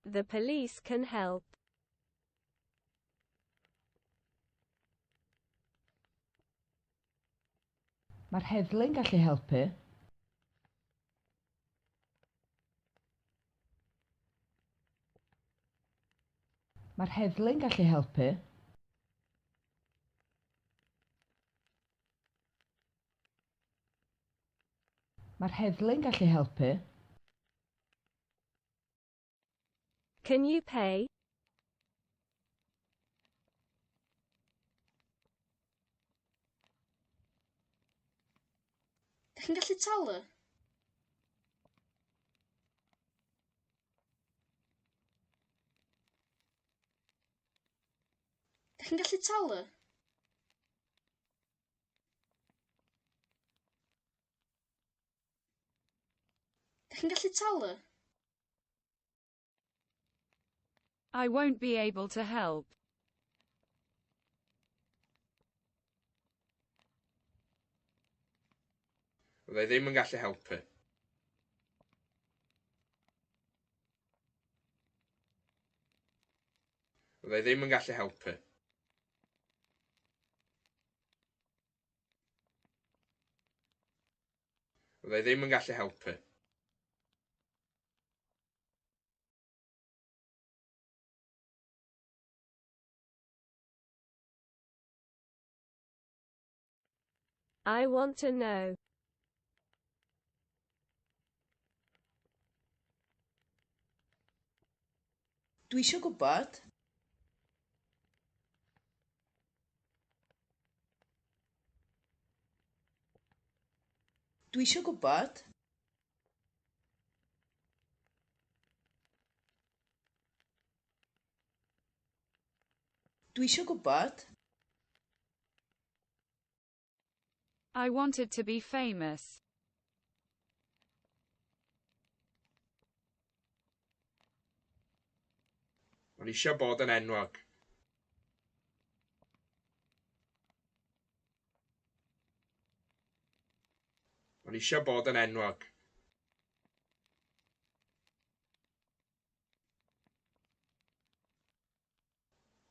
The police can help. Mae'r heddlu'n gallu helpu. Mae'r heddlu'n gallu helpu. Mae'r heddlu'n gallu helpu. Can you pay? Dych chi'n gallu talu? Dych chi'n gallu talu? Dych chi'n gallu talu? I won't be able to help. Fydda i ddim yn gallu helpu. Fydda i ddim yn gallu helpu. Fydda i ddim yn gallu helpu. I want to know. Dwi eisiau gwybod. Dwi eisiau gwybod. Dwi eisiau gwybod. I wanted to be famous. O'n i eisiau bod yn enwog. O'n i eisiau bod yn enwog.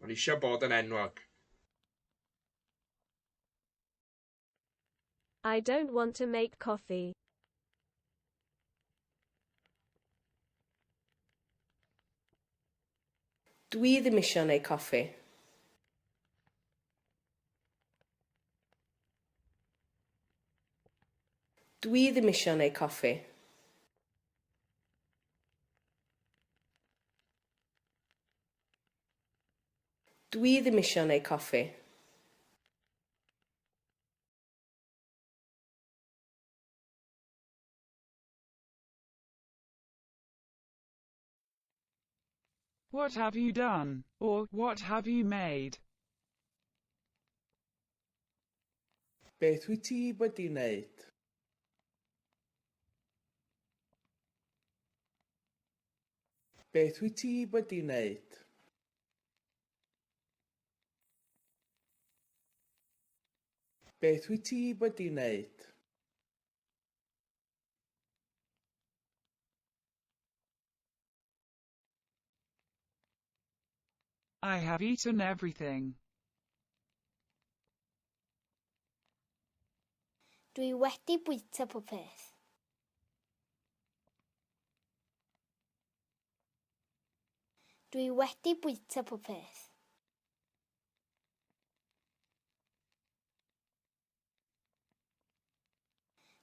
O'n i eisiau bod yn enwog. I don't want to make coffee. Dwi ddim eisiau gwneud coffi. Dwi ddim eisiau gwneud coffi. Dwi ddim eisiau gwneud coffi. What have you done? Or, what have you made? Beth wyt ti wedi wneud? Beth wyt ti wedi wneud? Beth wyt ti wedi wneud? I have eaten everything. Dwi wedi bwyta pob peth. Dwi wedi bwyta pob peth.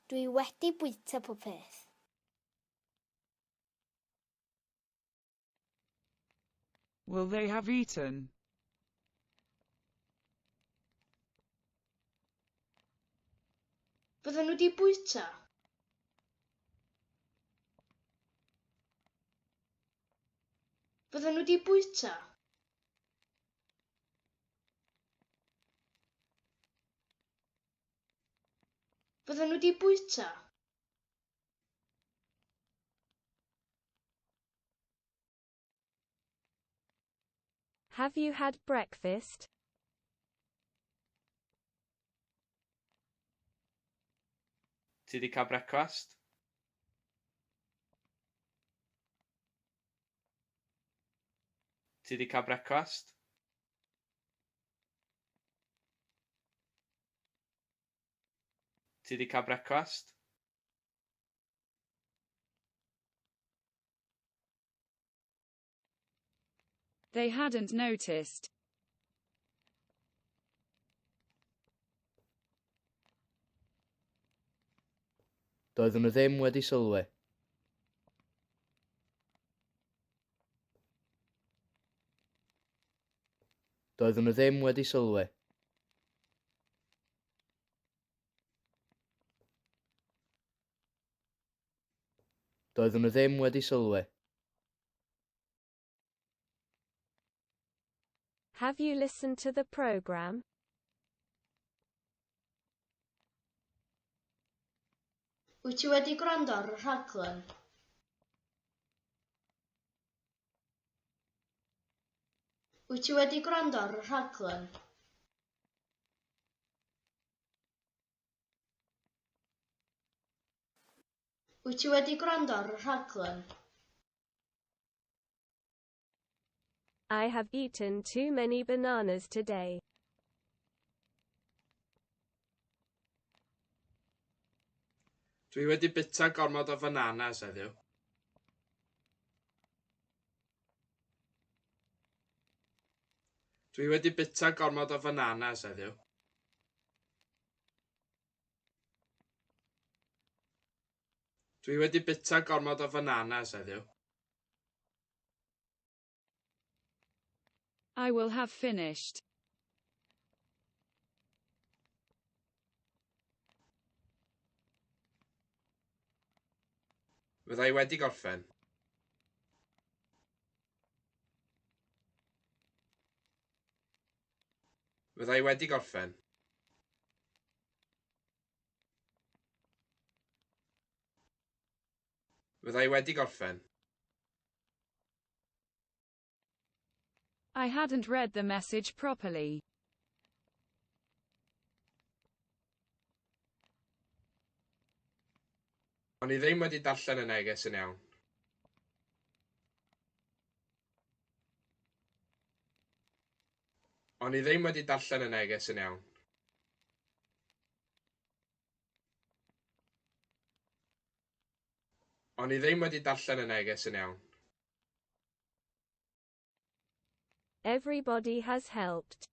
Dwi wedi bwyta pob peth. Will they have eaten? Fydden nhw wedi bwyta? Fydden nhw wedi bwyta? Fydden nhw wedi bwyta? Have you had breakfast? Ti 'di cael brecwast? Ti 'di cael brecwast? Ti 'di cael brecwast? They hadn't noticed. Doedden nhw ddim wedi sylwi. Doedden nhw ddim wedi sylwi. Doedden nhw ddim wedi sylwi. Have you listened to the program? Wyt ti wedi gwrando ar y rhaglen? Wyt ti wedi gwrando ar y rhaglen? Wyt ti wedi gwrando ar y rhaglen? I have eaten too many bananas today. Dwi wedi bwyta gormod o fananas heddiw. Dwi wedi bwyta gormod o fananas heddiw. Dwi wedi bwyta gormod o fananas heddiw. I will have finished. Fydda i wedi gorffen. Fydda i wedi gorffen. Fydda i wedi gorffen. I hadn't read the message properly. O'n i ddim wedi darllen y neges yn iawn. O'n i ddim wedi darllen y neges yn iawn. O'n i ddim wedi darllen y neges yn iawn. Everybody has helped.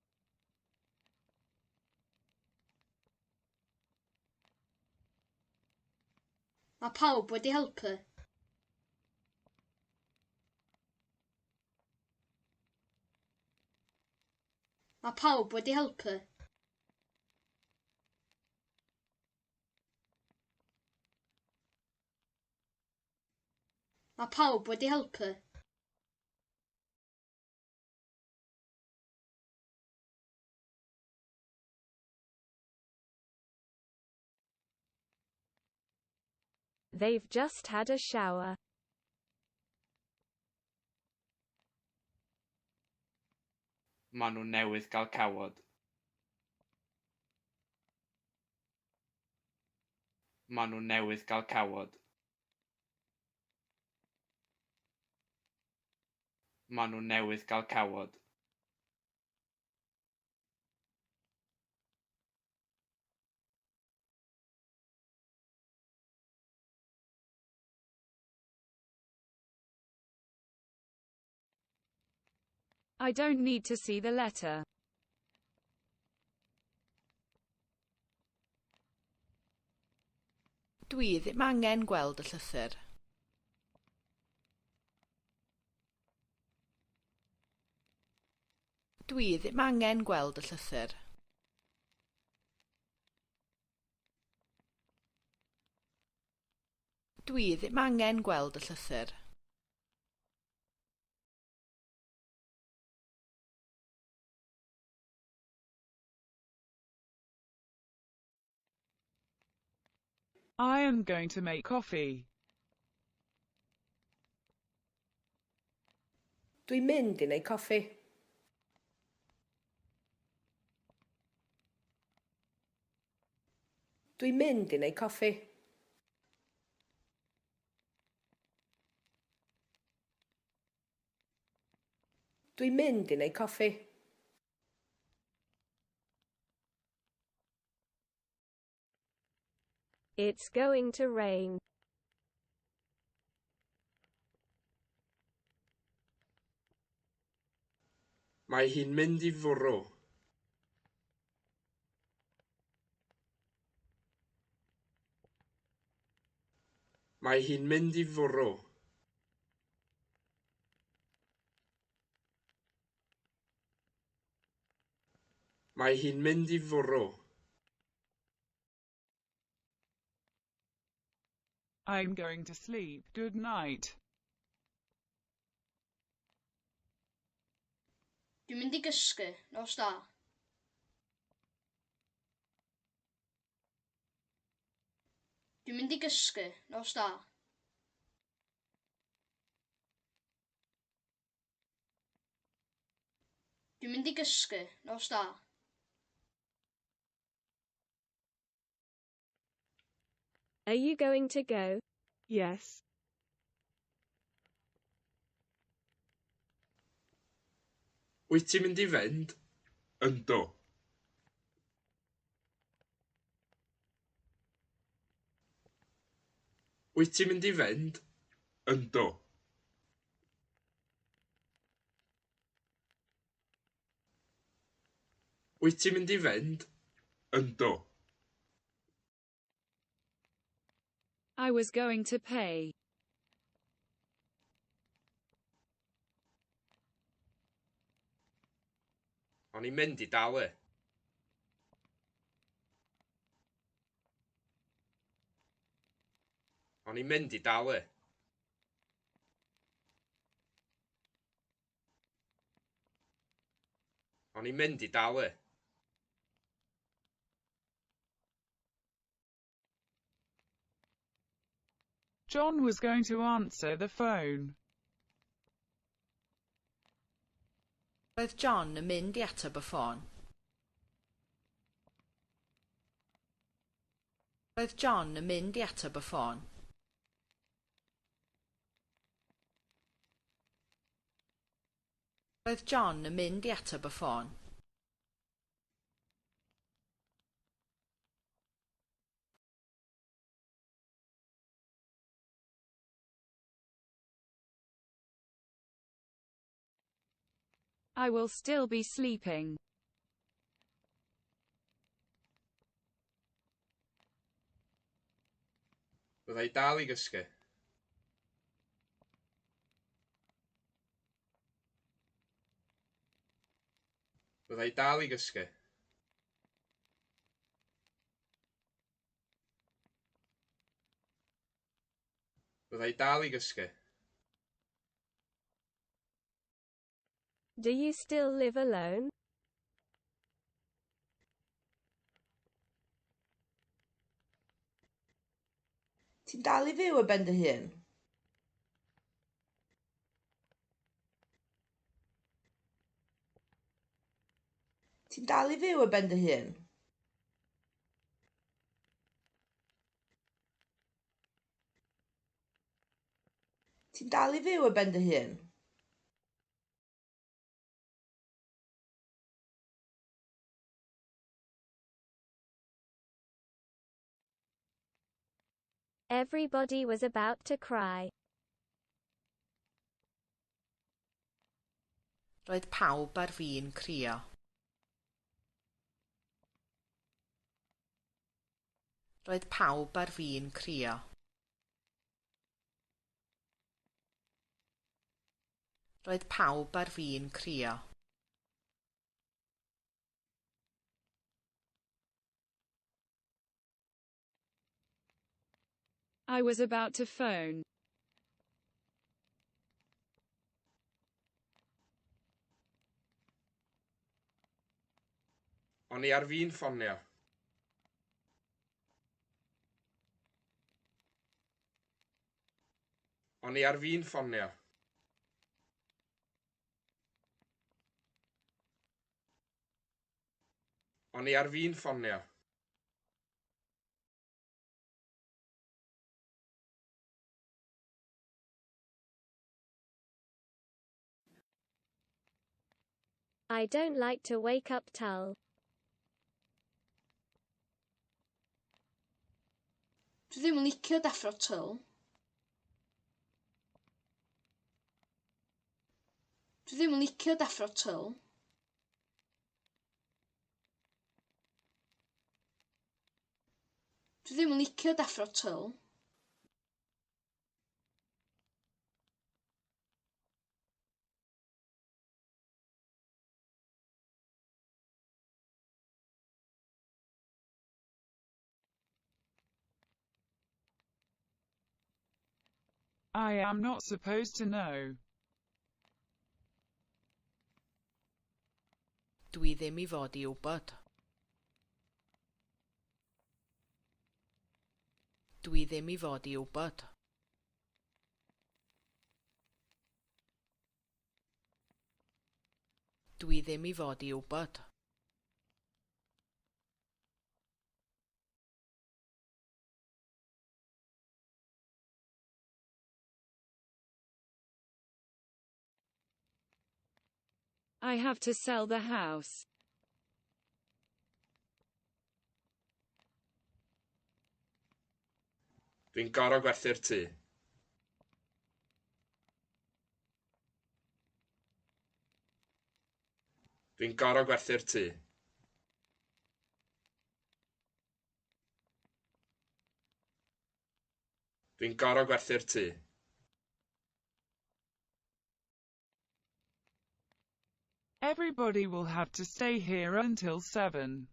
Mae pawb wedi helpu. Mae pawb wedi helpu. Mae pawb wedi helpu. They've just had a shower. Maen nhw newydd gael cawod. Maen nhw newydd gael cawod. Maen nhw newydd gael cawod. I don't need to see the letter. Dwi ddim angen gweld y llythyr. Dwi ddim angen gweld y llythyr. Dwi ddim angen gweld y llythyr. I am going to make coffee. Dwi'n mynd i wneud coffi. Dwi'n mynd i wneud coffi. Dwi'n mynd i wneud coffi. It's going to rain. Mae hi'n mynd i fwrw. Mae hi'n mynd i fwrw. Mae hi'n mynd i fwrw. I'm going to sleep. Good night. Dwi'n mynd i gysgu. Nos da. Dwi'n mynd i gysgu. Nos da. Dwi'n mynd i gysgu. Nos da. Are you going to go? Yes. Wyt ti'n mynd i fynd? Yndw. Wyt ti'n mynd i fynd? Yndw. Wyt ti'n mynd i fynd? Yndw. I was going to pay. O'n i'n mynd i dalu. O'n i'n mynd i dalu. O'n i'n mynd i dalu. John was going to answer the phone. Roedd John yn mynd i ateb y ffôn. Roedd John yn mynd i ateb y ffôn. Roedd John yn mynd i ateb y ffôn. I will still be sleeping. Bydda i dal i gysgu. Bydda i dal i gysgu. Bydda i dal i gysgu. Do you still live alone? Ti'n dal i fyw ar ben dy hun? Ti'n dal i fyw ar ben dy hun? Ti'n dal i fyw ar ben dy hun? Everybody was about to cry. Roedd pawb ar fin crio. Roedd pawb ar fin crio. Roedd pawb ar fin crio. I was about to phone. O'n i ar fin ffonio. O'n i ar fin ffonio. O'n i ar fin ffonio. I don't like to wake up Tull. Dwi ddim yn licio deffro Tull. Dwi ddim yn licio deffro Tull. Dwi ddim yn licio deffro Tull. I am not supposed to know. Dwi ddim i fod i wybod. Dwi ddim i fod i wybod. Dwi ddim i fod i wybod. I have to sell the house. Dwi'n gorfod gwerthu'r tŷ. Dwi'n gorfod gwerthu'r tŷ. Dwi'n gorfod gwerthu'r tŷ. Everybody will have to stay here until 7.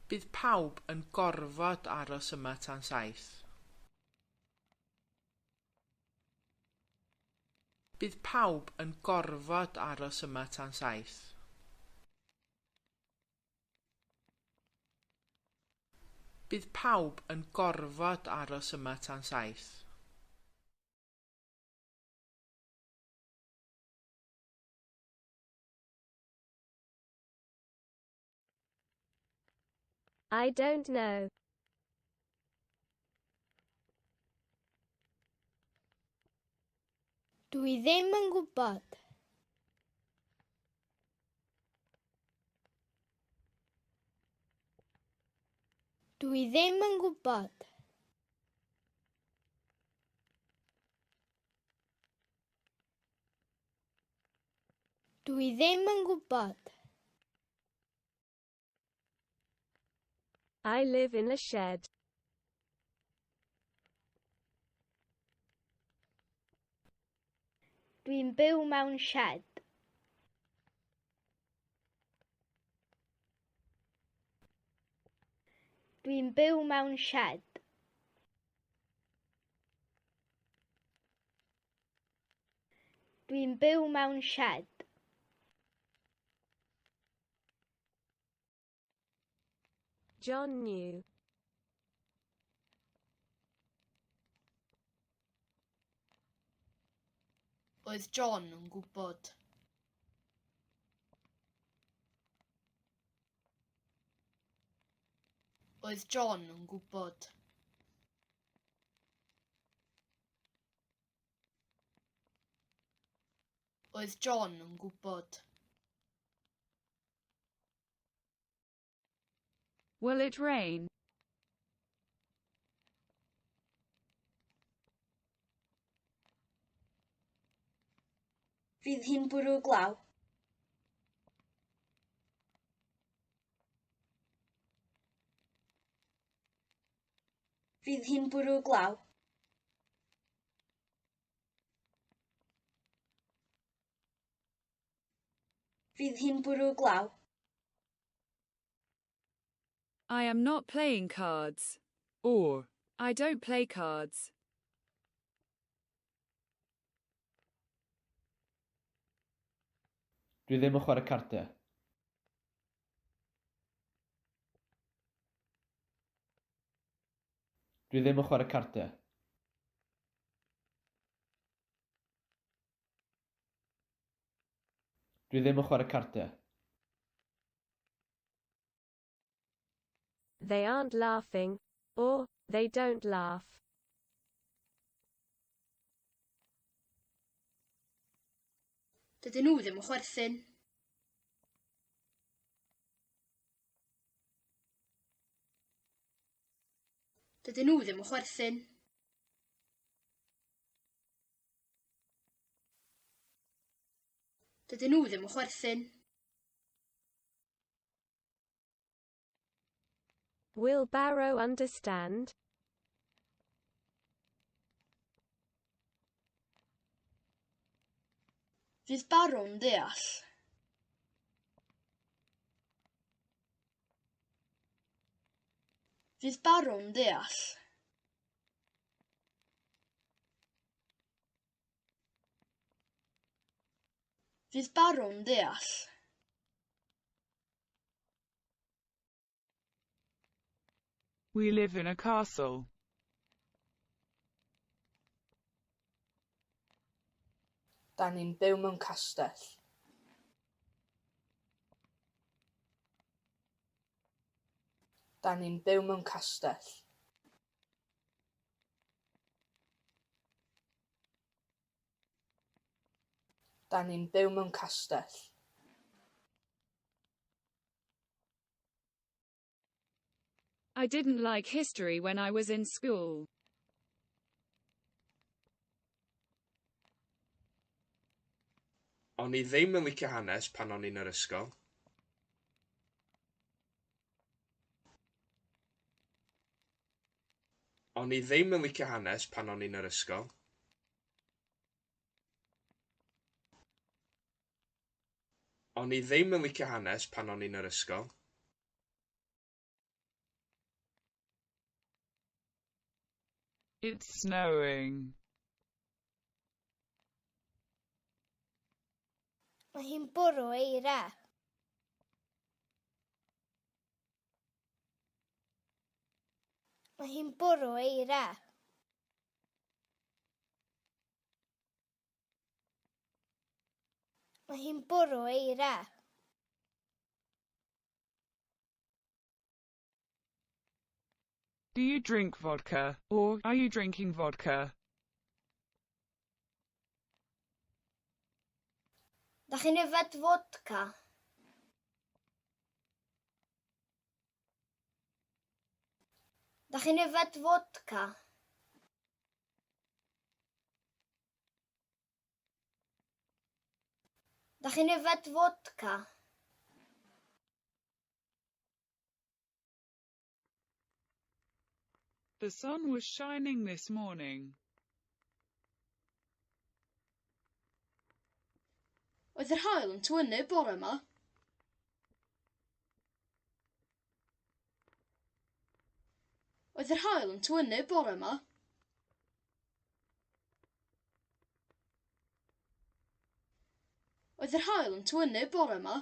Bydd pawb yn gorfod aros yma tan 7. Bydd pawb yn gorfod aros yma tan 7. Bydd pawb yn gorfod aros yma tan 7. I don't know. Dwi ddim yn gwybod. Dwi ddim yn gwybod. Dwi ddim yn gwybod. I live in a shed. Dwi'n byw mewn sied. Dwi'n byw mewn sied. Dwi'n byw mewn sied. John knew. Oedd John yn gwybod. Oedd John yn gwybod. Oedd John yn gwybod. Will it rain? Fydd hi'n bwrw glaw? Fydd hi'n bwrw glaw? Fydd hi'n bwrw glaw? I am not playing cards. Or, I don't play cards. Dwi ddim yn chwarae cardiau. Dwi ddim yn chwarae cardiau. Dwi ddim yn chwarae cardiau. They aren't laughing, or, they don't laugh. Dydyn nhw ddim yn chwerthin. Dydyn nhw ddim yn chwerthin. Dydyn nhw ddim yn chwerthin. Will Barrow understand? Fydd Barrow'n deall? Fydd Barrow'n deall? Fydd Barrow'n deall? We live in a castle. Da ni'n byw mewn castell. Da ni'n byw mewn castell. Da ni'n byw mewn castell. I didn't like history when I was in school. O'n i ddim yn licio hanes pan o'n i'n yr ysgol. O'n i ddim yn licio hanes pan o'n i'n yr ysgol. O'n i ddim yn licio hanes pan o'n i'n yr ysgol. It's snowing. Mae hi'n bwrw eira. Mae hi'n bwrw eira. Mae hi'n bwrw eira. Do you drink vodka, or are you drinking vodka? Dach chi'n yfed fodca? Dach chi'n yfed fodca? Dach chi'n yfed fodca? The sun was shining this morning. Oedd yr haul yn tywynnu bore yma? Oedd yr haul yn tywynnu bore yma? Oedd yr haul yn tywynnu bore yma?